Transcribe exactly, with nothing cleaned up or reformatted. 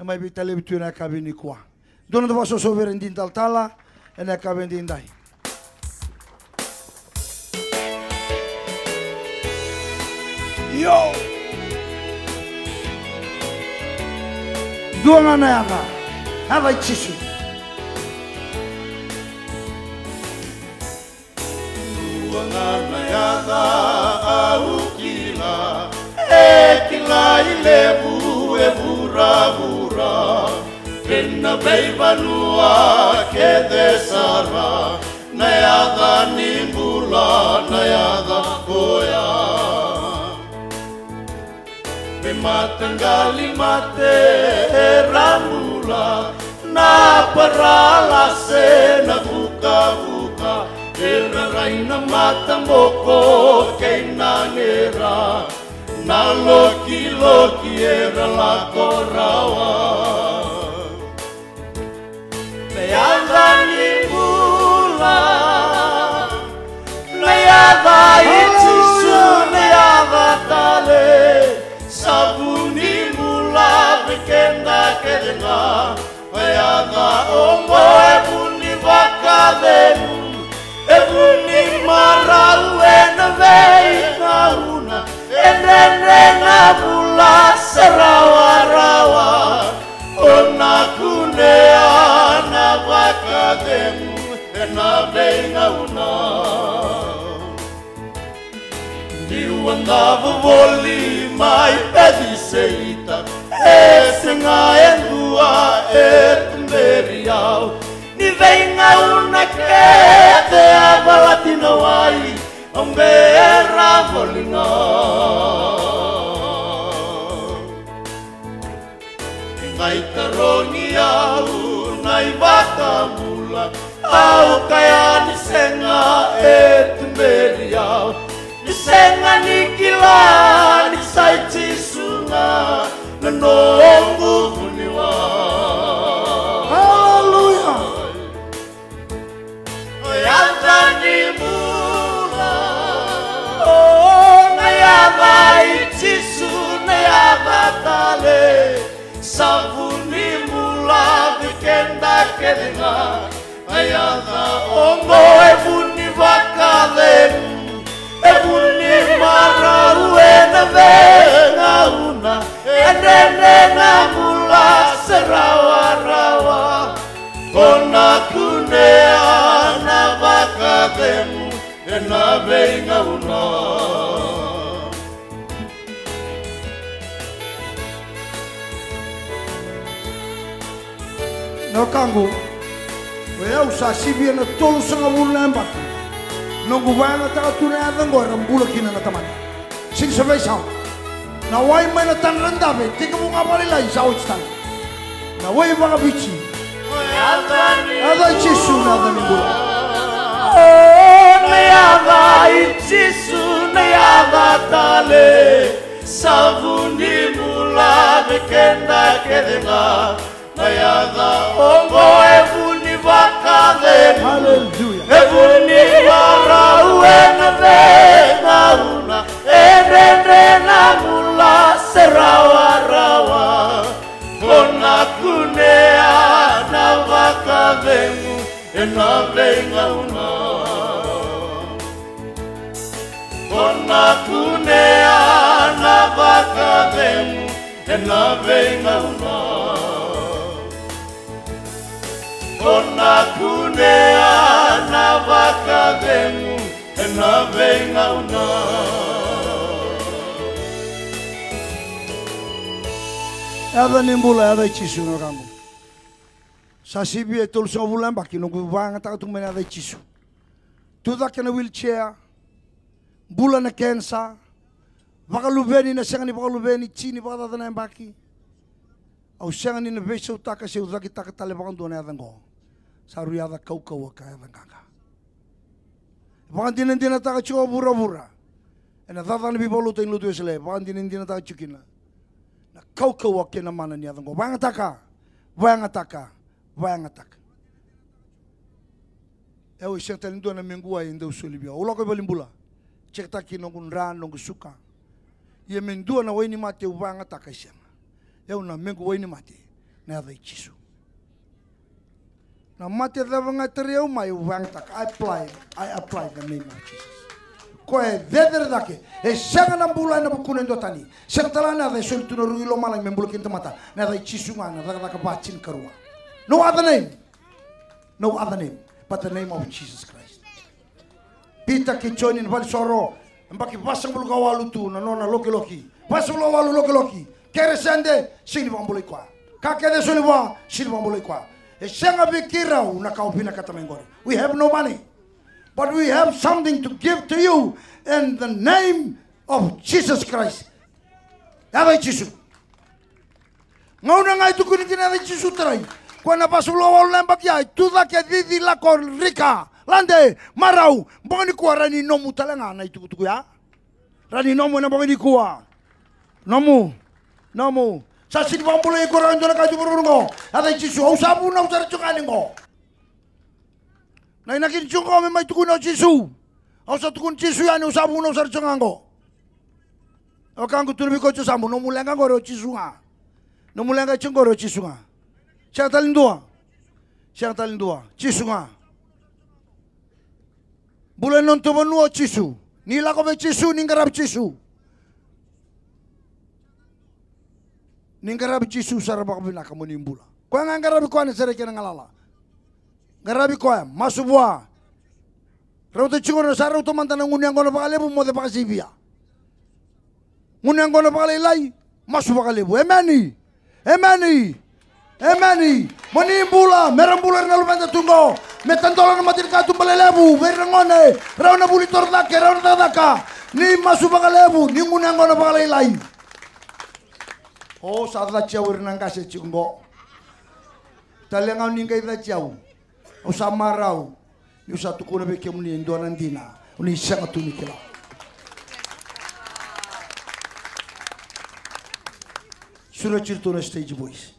e mai veitalevi tu ena yakavi nikua. Dua na noda vakasoso vei ira e dui talatala ena yakavi edaidai. Io. Dua ga na yaca, yaca i Jisu. Dua ga na yaca au kila, e kilai levu e vuravura, ena veivanua kece sara, na yaca ni bula, na yaca koya. Veimataqali mate era bula, na paralase, na vukavuka, era rai na mataboko kei na nera, na lokiloki era lako rawa. Na yaca ni bula, na yaca i Jisu, na yaca tale, sa vu ni bula vei keda kece ga. Na yaca oqo e vu ni vakacegu, e vu ni marau ena veigauna, e dredre na bula se rawarawa. O na kunea na vakacegu ena veigauna. Niu a davo voli mai Peciseita, e sega e dua e tuberi au. Ni veigauna kece a valati na wai, au bera voli ga. Qai tarogi au na iVakabula, au kaya ni sega e tuberi au. Ni sega ni kila ni sa i Jisu ga na noqu vuniwai. Haleluya. Na yaca ni bula, o, na yaca i Jisu, na yaca tale, sa vu ni bula vei keda kece ga. Na yaca oqo e vu ni vakacegu, e vu ni marau ena veigauna, e dredre na bula se rawarawa. O na kunea na vakacegu ena veigauna. Na wekaqu, o yau sa sivia na tolusagavulu na yabaki noqu vakayagataka tu na yaca oqo era bula kina na tamata. Sega ni sa veisau. Na wai mai na tadra dave, tekivu ga vakalailai sa oti tale. Na wai vakaviti. Yaca i Jisu na yaca ni bula. O, na yaca i Jisu na yaca tale. Sa vu ni bula vei keda kece ga. Na yaca oqo e vu ni vakacegu. Haleluya. E vu ni marau ena veigauna, e dredre na bula se rawarawa. O na kunea na vakacegu ena veigauna. O na kunea na vakacegu ena veigauna. O na kunea na vakacegu ena veigauna. Yaca ni bula, yaca i Jisu na wekaqu. Sa sivia e tolusagavulu na yabaki noqu vakayagataka tu mai na yaca i Jisu. Tu cake na wheelchair, bula na kenisa, vakaluveni na sega ni vakaluveni, tini vakacaca na yabaki. Au sega ni na veisautaka se u cakitaka tale vakadua na yaca oqo. Sa rui yaca kaukauwa ka yaca qaqa. Vakadinadinataka tiko o vuravura ena cakacaka ni veivakalotutaki ni lotu Wesele, vakadinadinataka tiko kina na kaukauwa kei na mana ni yaca oqo. Vakayagataka, vakayagataka, vakayagataka. Au e sega tale ni dua na mequ wai e dau soli vei au. Au lako i valenibula, jeketaka kina noqu dra, noqu suka. Ia me dua na wai ni mate au vakayagataka e sega. Au na mequ wai ni mate Na yaca i Jisu. Na mate cava ga e tarai au mai, au vagataka. I apply, I apply the name of Jesus. Koya e cecere cake. E sega na bula ena vukuna e dua tani. Sega tale ga na yaca e soli tu na rugi lomalagi me bula kina tamata. Na yaca i Jisu ga na cakacaka va tinikarua. No other name. No other name but the name of Jesus Christ. Pita kei Joni na valenisoro, e baki vasagavulu ka walu tu na nona lokiloki. Vasagavulu ka walu lokiloki. Kere sede, sini vakabulai koya. Ka kece soli vua, sini vakabulai koya. E sega vei keirau na ka o vinakata mai qori. We have no money, but we have something to give to you in the name of Jesus Christ. Yaca i Jisu. Gauna ga e tukuni kina na yaca i Jisu tarai. Koya na vasagavulu ka walu na yabaki ya, e tu cake, cici, lako, rika, lade, marau. Bogi nikua rawa ni nomu tale ga na itukutuku ya. Rawa ni nomu ena bogi nikua. Nomu. Nomu. Sa sini vakabulai iko rawa e dua na ka e tu vuravura qo. Yaca i Jisu, au sa vunau sara tiko ga yani qo. Na inaki ni tiko qo me mai tukuna o Jisu. Au sa tukuna Jisu yani, au sa vunau sara tiko ga qo. Au kaya qo tu na veika o Jisu, sa mu nomu leqa qori o Jisu ga. Nomu leqa e tiko qori o Jisu ga. Sega tale ni dua. Sega tale ni dua. Jisu ga. Bula ena nodatou vanua o Jisu. Ni lako vei Jisu, ni qaravi Jisu. Ni qaravi Jisu sara vakavinaka mo ni bula. Koya ga e qaravi koya na sere kei na galala. Qaravi koya, masu vua. Rauta tiko na, sa rauta mada na gunu yaqona vakalevu, moce vakasivia. Gunu yaqona vakalailai, masu vakalevu. Emeni. Emeni. Emeni. Mo ni bula, me ra bula ira na luveda tu qo. Me tadola na matanikatuba lelevu vei ira na gone. Rawa na vuli torocake, rawa na cakacaka. Ni masu vakalevu, ni gunu yaqona vakalailai. O sa caci au ira na qase tiko qo. Talega ni qai caci au. Au sa marau niu sa tukuna vei kemuni e dua na dina, o ni sega tu ni kila. Sureti iratou na stage boys.